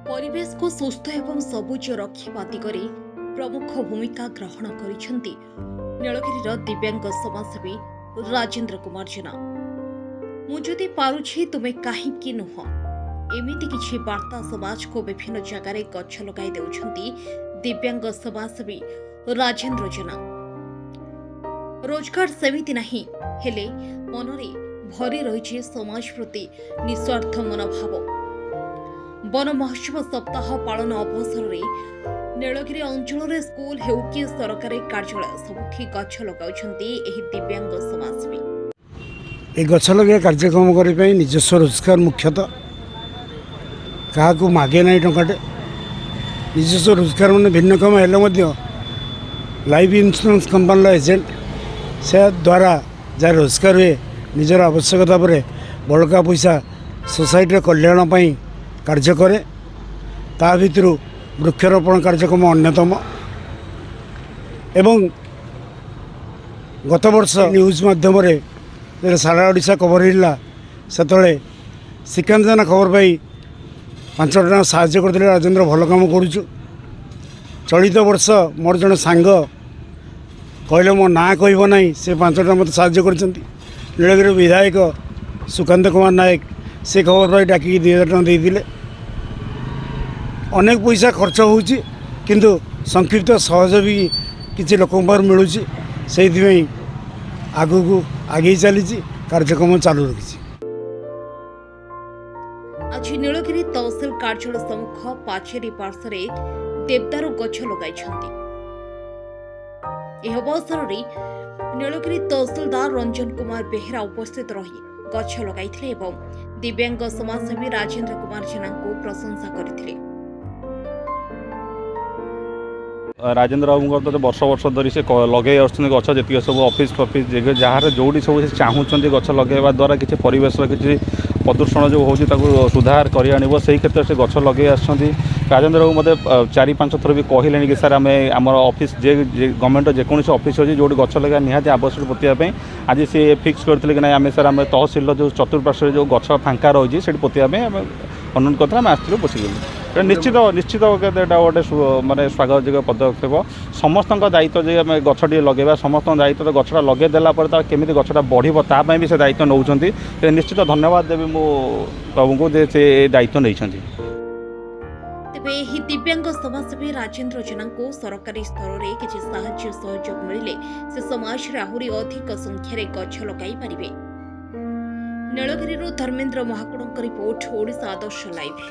ପରିବେଶକୁ ସୁସ୍ଥ ଏବଂ ସବୁଜ ରଖିବା ଦିଗରେ ପ୍ରମୁଖ ଭୂମିକା ଗ୍ରହଣ କରିଛନ୍ତି ନୀଳଗିରିର ଦିବ୍ୟାଙ୍ଗ ସମାଜସେବୀ ରାଜେନ୍ଦ୍ର କୁମାର ଜେନା। ମୁଁ ଯଦି ପାରୁଛି ତୁମେ କାହିଁକି ନୁହଁ, ଏମିତି କିଛି ବାର୍ତ୍ତା ସମାଜକୁ ବିଭିନ୍ନ ଜାଗାରେ ଗଛ ଲଗାଇ ଦେଉଛନ୍ତି ଦିବ୍ୟାଙ୍ଗ ସମାଜସେବୀ ରାଜେନ୍ଦ୍ର ଜେନା। ରୋଜଗାର ସେମିତି ନାହିଁ, ହେଲେ ମନରେ ଭରି ରହିଛି ସମାଜ ପ୍ରତି ନିଃସ୍ୱାର୍ଥ ମନୋଭାବ। ବନ ମହୋତ୍ସବ ସପ୍ତାହ ପାଳନ ଅବସରରେ ନୀଳଗିରି ଅଞ୍ଚଳରେ ସ୍କୁଲ ହେଉ କି ସରକାରୀ କାର୍ଯ୍ୟାଳୟ, ସବୁଠି ଗଛ ଲଗାଉଛନ୍ତି ଏହି ଦିବ୍ୟାଙ୍ଗ ସମାଜସେବୀ। ଏ ଗଛ ଲଗାଇବା କାର୍ଯ୍ୟକ୍ରମ କରିବା ପାଇଁ ନିଜସ୍ୱ ରୋଜଗାର, ମୁଖ୍ୟତଃ କାହାକୁ ମାଗେ ନାହିଁ ଟଙ୍କାଟେ। ନିଜସ୍ୱ ରୋଜଗାର ମାନେ ଭିନ୍ନକ୍ଷମ ହେଲେ ମଧ୍ୟ ଲାଇଫ୍ ଇନ୍ସୁରାନ୍ସ କମ୍ପାନୀର ଏଜେଣ୍ଟ, ସେ ଦ୍ୱାରା ଯାହା ରୋଜଗାର ହୁଏ ନିଜର ଆବଶ୍ୟକତା ପରେ ବଳକା ପଇସା ସୋସାଇଟିର କଲ୍ୟାଣ ପାଇଁ କାର୍ଯ୍ୟ କରେ। ତା ଭିତରୁ ବୃକ୍ଷରୋପଣ କାର୍ଯ୍ୟକ୍ରମ ଅନ୍ୟତମ। ଏବଂ ଗତ ବର୍ଷ ନ୍ୟୁଜ୍ ମାଧ୍ୟମରେ ଯେତେବେଳେ ସାରା ଓଡ଼ିଶା କଭର ହେଇଥିଲା, ସେତେବେଳେ ଶ୍ରୀକାନ୍ତ ଜେନା ଖବର ପାଇ 5 ଟଙ୍କା ସାହାଯ୍ୟ କରିଥିଲେ, ରାଜେନ୍ଦ୍ର ଭଲ କାମ କରୁଛୁ। ଚଳିତ ବର୍ଷ ମୋର ଜଣେ ସାଙ୍ଗ କହିଲେ ମୋ ନାଁ କହିବ ନାହିଁ, ସେ 5 ଟଙ୍କା ମୋତେ ସାହାଯ୍ୟ କରିଛନ୍ତି। ନୀଳଗିରି ବିଧାୟକ ସୁକାନ୍ତ କୁମାର ନାୟକ ସେ ଖବର ପାଇ ଡାକିକି 2000 ଟଙ୍କା ଦେଇଥିଲେ। ଅନେକ ପଇସା ଖର୍ଚ୍ଚ ହେଉଛି, କିନ୍ତୁ ସଂକ୍ଷିପ୍ତ ସହଜ ବି କିଛି ଲୋକଙ୍କ ପାଖରୁ ମିଳୁଛି, ସେଇଥିପାଇଁ ଆଗକୁ ଆଗେଇ ଚାଲିଛି, କାର୍ଯ୍ୟକ୍ରମ ଚାଲୁ ରଖିଛି। ଆଜି ନୀଳଗିରି ତହସିଲ କାର୍ଯ୍ୟାଳୟ ସମ୍ମୁଖ ପାଚେରୀ ପାର୍ଶ୍ୱରେ ଦେବଦାରୁ ଗଛ ଲଗାଇଛନ୍ତି। ଏହି ଅବସରରେ ନୀଳଗିରି ତହସିଲଦାର ରଞ୍ଜନ କୁମାର ବେହେରା ଉପସ୍ଥିତ ରହି ଗଛ ଲଗାଇଥିଲେ ଏବଂ ଦିବ୍ୟାଙ୍ଗ ସମାଜସେବୀ ରାଜେନ୍ଦ୍ର କୁମାର ଜେନାଙ୍କୁ ପ୍ରଶଂସା କରିଥିଲେ। ରାଜେନ୍ଦ୍ର ବାବୁଙ୍କର ତ ବର୍ଷ ବର୍ଷ ଧରି ସେ ଲଗେଇ ଆସୁଛନ୍ତି ଗଛ, ଯେତିକି ସବୁ ଅଫିସ୍ ଫଫିସ୍ ଯାହାର ଯେଉଁଠି ସବୁ ସେ ଚାହୁଁଛନ୍ତି ଗଛ ଲଗାଇବା ଦ୍ୱାରା କିଛି ପରିବେଶର କିଛି ପ୍ରଦୂଷଣ ଯେଉଁ ହେଉଛି ତାକୁ ସୁଧାର କରି ଆଣିବ, ସେଇ କ୍ଷେତ୍ରରେ ସେ ଗଛ ଲଗେଇ ଆସୁଛନ୍ତି। ରାଜେନ୍ଦ୍ର ବାବୁ ମୋତେ 4-5 ଥର ବି କହିଲେଣି କି ସାର୍, ଆମେ ଆମର ଅଫିସ୍ ଯେ ଗଭର୍ଣ୍ଣମେଣ୍ଟର ଯେକୌଣସି ଅଫିସ୍ ଅଛି ଯେଉଁଠି ଗଛ ଲଗାଇବା ନିହାତି ଆବଶ୍ୟକ ପୋତିବା ପାଇଁ। ଆଜି ସେ ଫିକ୍ସ କରିଥିଲେ କି ନାଇଁ ଆମେ ସାର୍, ଆମେ ତହସିଲର ଯେଉଁ ଚତୁଃପାର୍ଶ୍ୱରେ ଯେଉଁ ଗଛ ଫାଙ୍କା ରହିଛି ସେଇଠି ପୋତିବା ପାଇଁ ଆମେ ଅନୁରୋଧ କରିଥିଲେ, ଆମେ ଆସିଥିଲୁ, ପୋତିଗଲୁ। ଏଇଟା ନିଶ୍ଚିତ ନିଶ୍ଚିତ ଏଇଟା ଗୋଟେ ମାନେ ସ୍ୱାଗତ ଯୋଗ୍ୟ ପଦକ୍ଷେପ। ସମସ୍ତଙ୍କ ଦାୟିତ୍ୱ ଯେ ଆମେ ଗଛଟିଏ ଲଗାଇବା, ସମସ୍ତଙ୍କ ଦାୟିତ୍ୱ ତ ଗଛଟା ଲଗାଇ ଦେଲା ପରେ ତାର କେମିତି ଗଛଟା ବଢ଼ିବ ତା ପାଇଁ ବି ସେ ଦାୟିତ୍ୱ ନେଉଛନ୍ତି। ନିଶ୍ଚିତ ଧନ୍ୟବାଦ ଦେବି ମୁଁ ବାବୁଙ୍କୁ ଯେ ସେ ଏ ଦାୟିତ୍ୱ ନେଇଛନ୍ତି। ତେବେ ଏହି ଦିବ୍ୟାଙ୍ଗ ସମାଜସେବୀ ରାଜେନ୍ଦ୍ର ଜେନାଙ୍କୁ ସରକାରୀ ସ୍ତରରେ କିଛି ସାହାଯ୍ୟ ସହଯୋଗ ମିଳିଲେ ସେ ସମାଜରେ ଆହୁରି ଅଧିକ ସଂଖ୍ୟାରେ ଗଛ ଲଗାଇ ପାରିବେ। ନୀଳଗିରିରୁ ଧର୍ମେନ୍ଦ୍ର ମହାକୁଡ଼ଙ୍କ ରିପୋର୍ଟ, ଓଡ଼ିଶା ଆଦର୍ଶ ଲାଇଭ୍।